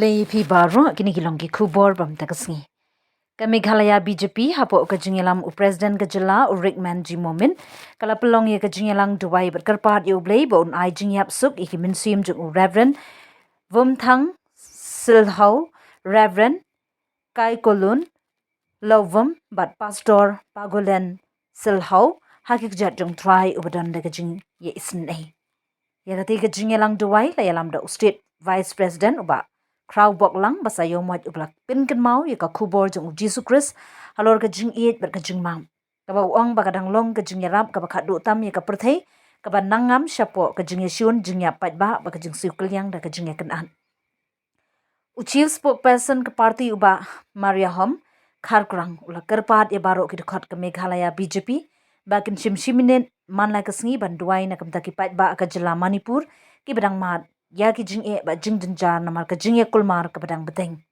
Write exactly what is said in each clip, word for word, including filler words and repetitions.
Lei phi baroh, kine ki long ki khubor ba mynta ka sngi. Ka Meghalaya B J P hapoh ka jingïalam u President ka jylla u Rickman G Momin, ka la pynlong ïa ka jingïalang duwai bad kyrpad ïa U Blei ba un ai jingïap suk ïa ki mynsiem jong u Reverend Vumthang Silhau, Reverend Kai Kolun Lawvum bad Pastor Pagolen Silhau ha ki kjat jong U Trai uba don da ka jingïaisynei. Ïa katei ka jingïalang duwai la ïalam da u State Vice President u Bah Khraw Boklang, ba sa ïoh mot uba la pynkynmaw ïa ka khubor jong u Jisu Khrist halor ka jingïeit bad ka jingmap, kaba u ong ba ka dang long ka jingïarap kaba khadduh tam ïa ka pyrthei, kaba nang ngam shapoh ka jingïashun, jingïap paidbah bad ka jingsiew kylliang da ka jingïakynad. U Chief Spokesperson ka party u Bah Mariahom Kharkrang u la kyrpad ïa baroh ki dkhot ka Meghalaya B J P ba kin shim shi minit man la ka sngi ban duwai na ka bynta ki paidbah ka jylla Manipur kiba dang mad ïa ki jingeh bad jingjynjar namar ka jingïakulmar kaba dang bteng.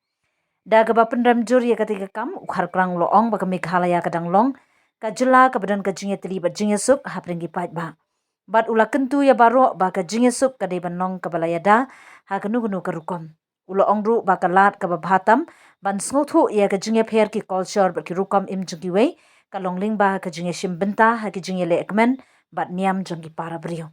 Da kaba pynrem jur ïa katei ka kam, u Kharkrang u la ong ba ka Meghalaya ka dang long ka jylla kaba don ka jingïatylli bad jingïasuk hapdeng ki paidbah. Bad u la kyntu ïa baroh ba ka jingïasuk ka dei ban long kaba la ïada ha kano kano ka rukom. U la ong ruh ba ka lad kaba bha tam ban sngewthuh ïa ka jingïapher ki culture bad ki rukom im jong kiwei, ka long lyngba ka jingïashim bynta ha ki jingïaleh kmen bad niam jong ki para briew.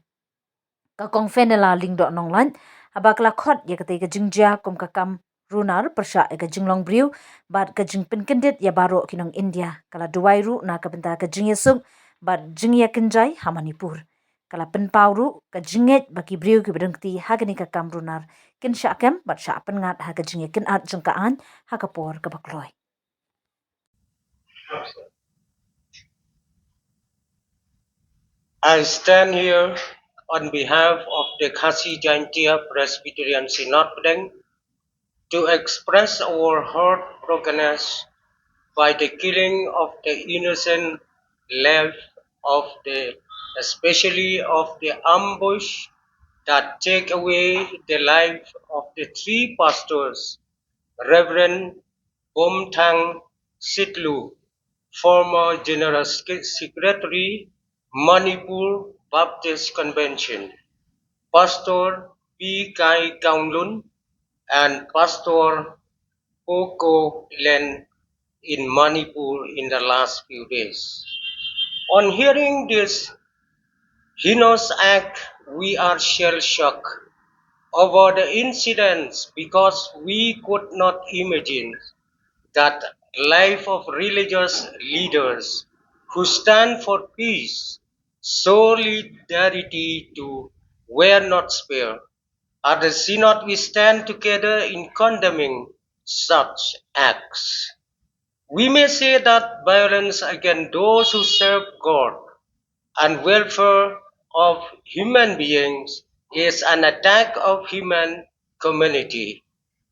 Ka Kong Fenella Lyngdoh Nonglait, haba ka la khot ïa katei ka jingjia kum ka kam runar pyrshah ïa ka jinglong briew bad ka jingpynkyndit ïa baroh ki nong India, ka la duwai ruh na ka bynta ka jingïasuk bad jingïakynjai ha Manipur. Ka la pynpaw ruh ka jingngeit ba ki briew kiba don kti ha kane ka kam runar kin shah kem bad shah pynngat ha ka jingïakynad jong ka aiñ ha ka por kaba kloi. I stand here on behalf of the Khasi Jaintia Presbyterian Synod Pdeng to express our heartbrokenness by the killing of the innocent life of the, especially of the ambush that take away the life of the three pastors, Reverend Bomthang Sitlu, former General Sec-, Secretary, Manipur Baptist Convention, Pastor P Kai Kaunlun, and Pastor Poko Len in Manipur in the last few days. On hearing this heinous act, we are shell-shocked over the incidents because we could not imagine that life of religious leaders who stand for peace, solidarity to were not spared. As the Synod, we stand together in condemning such acts. We may say that violence against those who serve God and welfare of human beings is an attack of human community.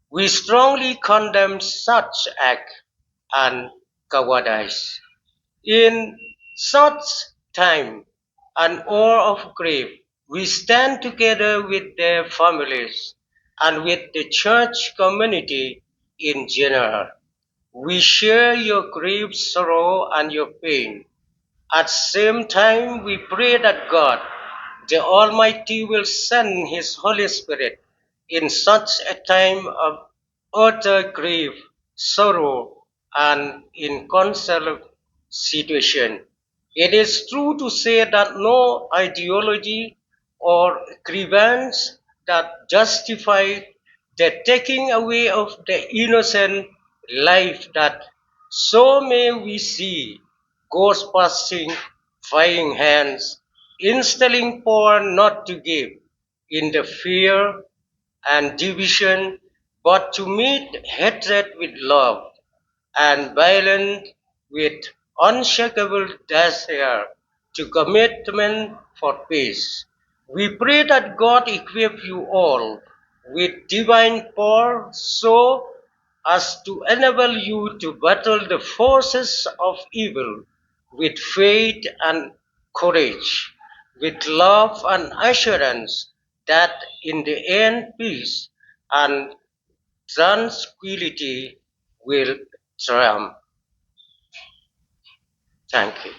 We strongly condemn such act and cowardice. In such time and hour of grief, we stand together with their families and with the church community in general. We share your grief, sorrow, and your pain. At the same time, we pray that God, the Almighty, will send His Holy Spirit in such a time of utter grief, sorrow, and inconsolable situation. It is true to say that no ideology or grievance that justify the taking away of the innocent life that so may we see goes passing flying hands, instilling power not to give in the fear and division, but to meet hatred with love and violence with unshakable desire to commitment for peace. We pray that God equip you all with divine power so as to enable you to battle the forces of evil with faith and courage, with love and assurance that in the end peace and tranquility will triumph. Thank you.